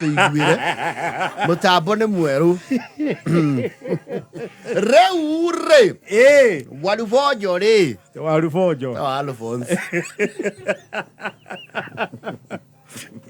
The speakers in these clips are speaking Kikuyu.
Tũiguĩre mũtambo nĩ mwerũ rĩu rĩ. Ĩĩ. Warubonjo rĩ. Warubonjo. Wa Alphonse.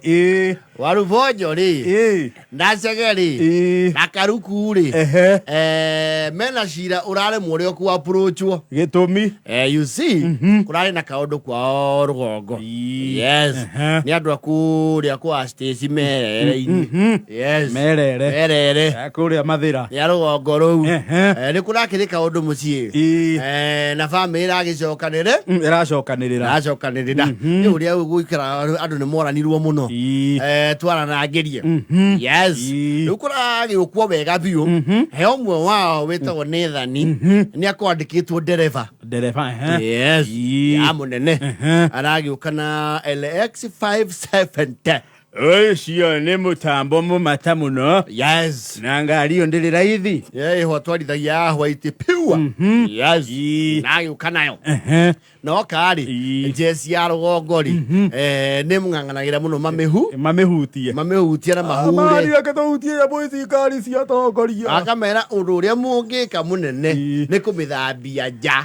Ĩĩ. Warubonjo rĩ. Ĩĩ. Na Chege rĩ. Ĩĩ. Na Karuku rĩ. Ehe. Mena cira ũraremwo ũrĩa ũkũ-approachwo. Gĩtũmi? You see, kũrarĩ na kaũndũ kwao rũgongo. Ii. Yes. Ehe. Nĩ andũ a kũrĩa kwa Stacy merere-inĩ. Yes. Merere. Merere. Kũrĩa Mathĩra. Nĩ a rũgongo rũu. Ehe. Nĩ kũrakĩrĩ kaũndũ mũciĩ. Ii. Na bamĩrĩ ĩragĩcokanĩrĩ. Ĩracokanĩrĩra. Ĩracokanĩrĩra. Nĩ ũrĩa gũikara andũ nĩ moranirwo mũno. Ii. Twaranangĩrie. Yes. Ii. Rĩu kũragĩũkwo wega biũ. He ũmwe wao wĩtagwo Nathani nĩ akwandĩkĩtwo ndereba. Ndereba, ehe. Yes. Ii. Ya mũnene. Ehe. Aragĩũka na LX 570. Ũcio nĩ mũtambo mũmata mũno. Yes. Na ngari ĩyo ndĩrĩ raithi. Yeah, ĩho atwarithagia ya white pure. Yes. Ii. Na agĩũka nayo. Ehe. No karĩ Ii. njeci ya rũgongo rĩ, nĩ mũng'ang'anagĩra mũno mamĩhu Mamĩhutie. Mamĩhutie na mahure. Reke tũhutie nyamũ ici ngari cia atongoria. Akamera ũndũ ũrĩa mũngĩka mũnene Ii. nĩ kũmĩthambia nja.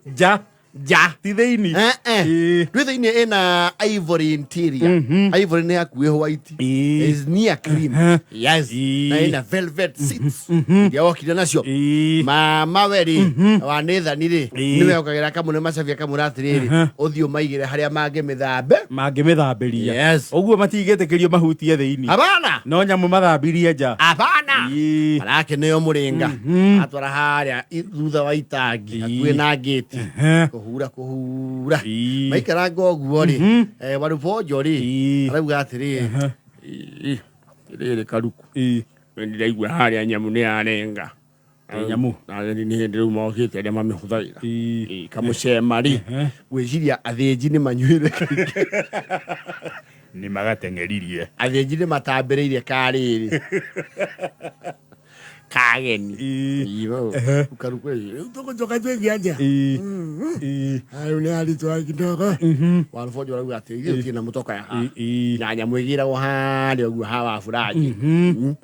Nja. Nja. Ti thĩinĩ. Eh, eh. Ii. Ndwĩ thĩinĩ ĩna ivory interior. Ivory nĩ hakuhĩ white. Ii. Is near cream. Yes. Ii. Na ĩna velvet seats iria wokire nacio. Ii. Mama we rĩ, wa Nathani rĩ, Ii. nĩwe okagĩra kamũne macabia kamũra atĩrĩrĩ, ũthiĩ ũmaigĩre harĩa mangĩmĩthambe. Mangĩmĩthambĩria. Yes. Ũguo matingĩtĩkĩrio mahutie thĩinĩ. Hapana. No nyamũ mathambirie nja. Hapana. Ii. Arakeneo mũrĩnga atwara harĩa thutha wa itangi hakuhĩ na ngĩti. Kũhura kũhura. Ii. Maikaranga ũguo rĩ, warubonjo rĩ, Ii. arauga atĩrĩrĩ, "Ii, rĩrĩ Karuku, Ii. ndĩraigua harĩa nyamũ nĩ yarenga." Nyamũ. Na nĩ hĩndĩ rĩu mokĩte arĩa mamĩhũthagĩra. Ii. Ii, kamũcema rĩ, gwĩciria athĩnji nĩ manyuĩre kaingĩ. Nĩ magateng'eririe. Athĩnji nĩ matambĩrĩirie karĩrĩ kageni. Ii. Ii, Karuku rĩu tũgũcoka twĩke atĩa? Ii. Ii. Rĩu nĩ aritũha kidogo. Warubonjo arauga atĩ ithuĩ tũtirĩ na mũtoka ya haha. Ii. Na nyamũ ĩgĩragwo harĩa ũguo ha wa buranji.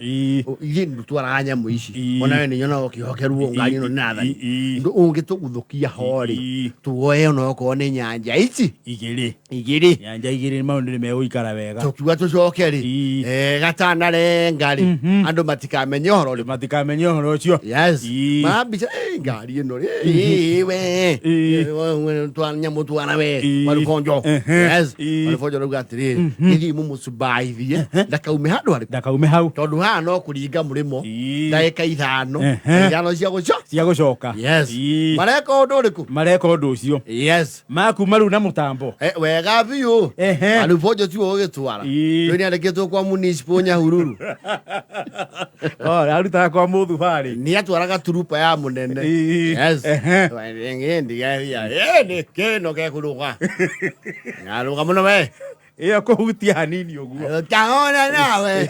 Ii. Ithuĩ ndũtwaraga nyamũ ici. Ii. Ona we nĩ nyonaga ũkĩhokerwo ngari ĩno nĩ Nathani. Ii. Ndũ ũngĩtũguthũkia ho rĩ, Ii. tuoe ona okorwo nĩ nyanja ici Igĩrĩ. Igĩrĩ. Nyanja igĩrĩ maũndũ nĩ megũikara wega. Tũkiuga tũcoke rĩ, Ii. gatanarenga rĩ, andũ matikamenye ũhoro ũrĩkũ. Matikamenye ũhoro ũcio. Yes. Ii. Marambica ngari ĩno rĩ, we. Ii. Nyamũ twana we. Ii. Warubonjo. Ehe. Yes. Ii. Warubonjo arauga atĩrĩrĩ, gĩthiĩ mũmũcubaithie ndakaume handũ harĩkũ. Ndakaume hau. Tondũ haha no kũringa mũrĩmo Ii. ndagĩka 5. Ehe. 5 cia gũco Cia gũcoka. Yes. Ii. Mareka ũndũ ũrĩkũ? Mareka ũndũ ũcio. Yes. Makuma rĩu na mũtambo. Wega biũ. Ehe. Warubonjo tiwe ũgĩtwara. Ii. Rĩu nĩandĩkĩtwo kwa municipal Nyahururu. Oh, arutaga kwa mũthubarĩ. Nĩ atwaraga turupa ya mũnene. Ii. Yes. Ehe. Ngendigathia nĩ kĩno gekũrũga narũga mũno we. Ĩyo kũhutia hanini ũguo. Tahona nawe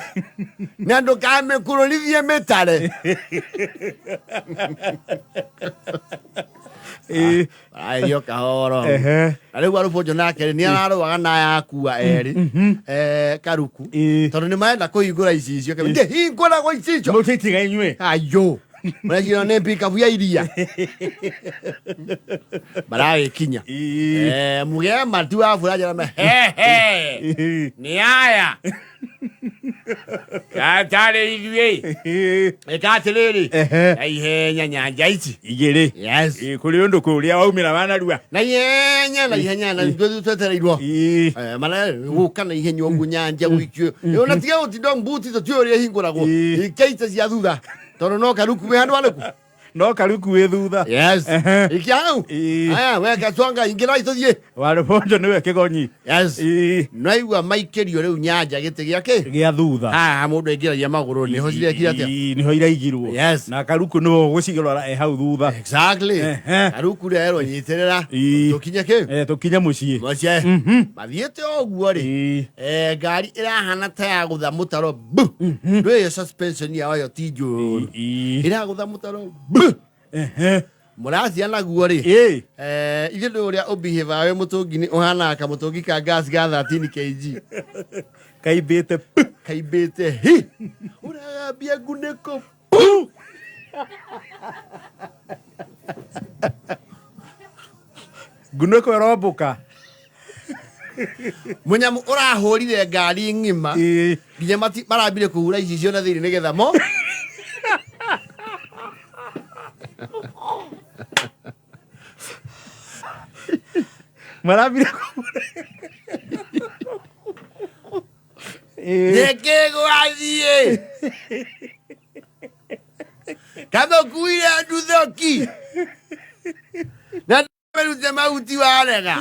na ndũkamĩkũrũrithie mĩtare. Ĩĩ. Ario kahoro. Ehe. Na rĩu Warubonjo nake rĩ, nĩ ararũaga na yakua erĩ, Karuku, Ĩĩ. tondũ nĩ marenda kũhingũra icicio. Ndĩhingũragwo icicio. Mũtitiga inyuĩ. Ayo mareciria nĩ pikabu ya iria maragĩkinya. Ĩĩ. Mũgema ti wa bura njara hehe. Ĩĩ. Nĩ aya gatarĩ ithuĩ. Ĩĩ. Ĩka atĩrĩrĩ, Ehe. na ihenya nyanja ici. Igĩrĩ. Yes. Ĩĩ, kũrĩ ũndũ kũrĩa waumĩra wanarua. Na ihenya na ihenya na ithuĩ twetereirwo. Ĩĩ. Mara gũka na ihenya ũguo nyanja gũikio ona tiga gũtinda mbuti tũtiũĩ ũrĩa ihingũragwo. Ĩĩ. Ikia ite cia thutha tondũ no Karuku wĩ handũ harĩkũ. No Karuku wĩ thutha. Yes. Ehe. Ikia hau. Ĩĩ. Aya we Gatwanga ingĩra tũthiĩ. Warubonjo nĩwe kĩgonyi. Yes. Ĩĩ. Naigua maikĩrio rĩu nyanja gĩtĩ gĩa kĩ? Gĩa thutha. Haha mũndũ aingĩragia magũrũ nĩho cirekire atĩa? Ĩĩ, nĩho iraigirwo. Yes. Na Karuku nĩwe ũgũcirora e hau thutha. Exactly. Ehe. Karuku rerwo nyitĩrĩra. Ĩĩ. Tũkinye kĩ? Tũkinye mũciĩ. Mũciĩ. Mathiĩte o ũguo rĩ. Ĩĩ. Ngari ĩrahana ta yagũtha mũtaro bu. Ndũĩ suspension yao ĩyo ti njũru. Ĩĩ. Ĩragũtha mũtaro bu. Ehe. Mũracia naguo rĩ. Ĩĩ. Ithuĩ ndũĩ ũrĩa ũbihĩvaga wĩ mũtũngi-inĩ ũhanaga kamũtũngi ka gas ga 13 kg. Kaimbĩte. Kaimbĩte hi ũragambia ngunĩko. Ngunĩko ĩrombũka. Mũnyamũ ũrahũrire ngari ng'ima. Nginya marambire kũhura icicio na thĩinĩ nĩgetha mo Marambire. Nĩkĩ gwathiĩ kamũkuire nduthũki na merute mahuti warega.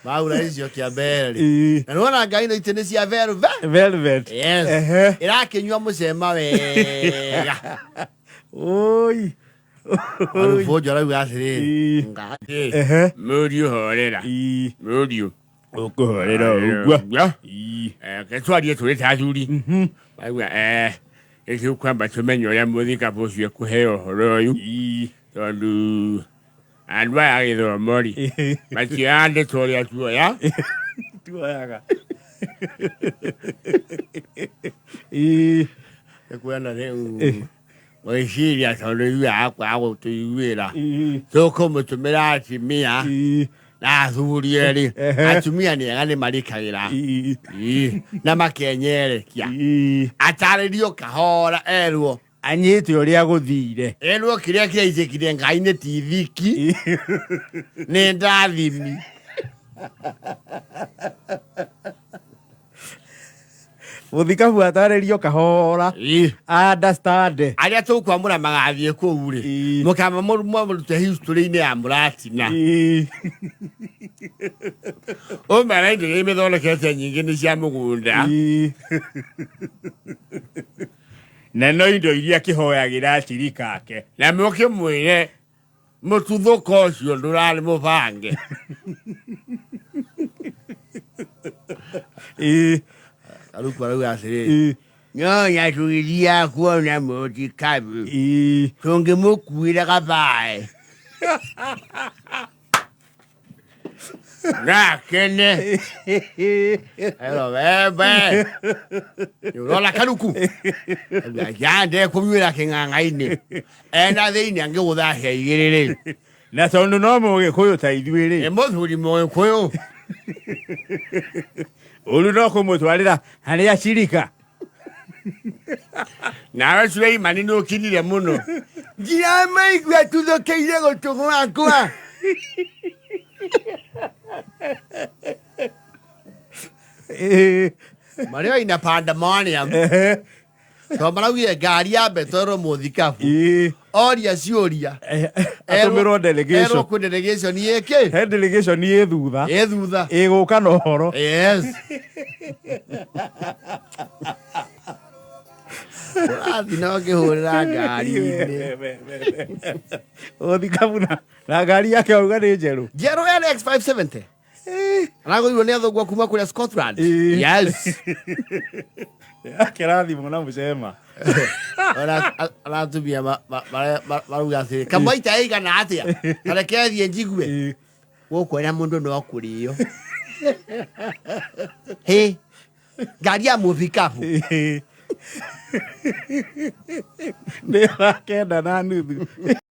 Mahura icio kĩa mbere rĩ, na nĩwona ngai no itĩ nĩ cia velvet. Velvet. Yes. Ĩrakĩnyua mũcema wega. Oi. Marubũnjo arauga atĩrĩrĩ, Ngai. Mũriũ horera. Mũriũ ũkũhorera ũguo. Reke twarie tũrĩ ta athuri. Auga nĩtũkwamba tũmenye ũrĩa mũthikabu ũcio ekũheo ũhoro ũyũ, tondũ andũ aya a gĩthomo rĩ, matioyaga ndeto ũrĩa tuoya. Tuoyaga. Nĩkuona rĩu gwĩciria tondũ ithuĩ akwaga gũtũiguĩra, tũkũmũtũmĩra atumia na athuri erĩ. Atumia nĩ ega, nĩ marikagĩra. Na makenyerekia. Atarĩrio kahora, erwo anyite ũrĩa gũthire. Erwo kĩrĩa kĩraicĩkire ngai nĩ tithiki, nĩ ndathimi. Mũthikabu atarĩrio kahora. Understand. Arĩa tũkwamũra magathiĩ kũu rĩ, mũkamba mũrute history-inĩ ya mũratina. Ũmera indo iria imĩthondekete nyingĩ nĩ cia mũgũnda. Na no indo iria akĩhoyagĩra acirika ake. Na mũkĩmwĩre mũtuthũko ũcio ndũrarĩ mũbange. Karuku arauga atĩrĩrĩ, nyonya tũgĩthiaga kuona mũtikabu, tũngĩmũkuĩra gabae nakene ero wembe ũrona karuku jande kũnyuĩra kĩng'ang'a-inĩ ena thĩinĩ angĩgũthahia igĩrĩ rĩ. Na tondũ no mũgĩkũyũ ta ithuĩ rĩ, nĩ mũthuri mũgĩkũyũ. Ũru no kũmũtwarĩra harĩa acirika. Nawe Suleimani nĩ ũkinire mũno ndiramaigua tuthũkĩire gũtũ gwakwa. Marĩ o ina pandemonium, tondũ maraugire ngari ya betwerwo mũthikabu oria ciũria. Atũmĩrwo delegation. Erwo kwĩ delegation ĩkĩ. He delegation ĩ thutha. Ĩ thutha. Ĩgũka na ũhoro. Yes, ũrathi na ũkĩhũrĩra ngari-inĩ. Mũthikabu na ngari yake auga nĩ njerũ. Njerũ LX 570 aragũrirwo nĩ athũngũ kuma kũrĩa Scotland. Yes. Kĩrathimo na mũcema. Aratumia marauga atĩrĩ, kamwaita ĩigana atĩa, tareke thiĩ njigue. Gũkũ ena mũndũ no kũrĩo hĩ ngari ya mũthikabu. Nĩ wa 9 na nuthu.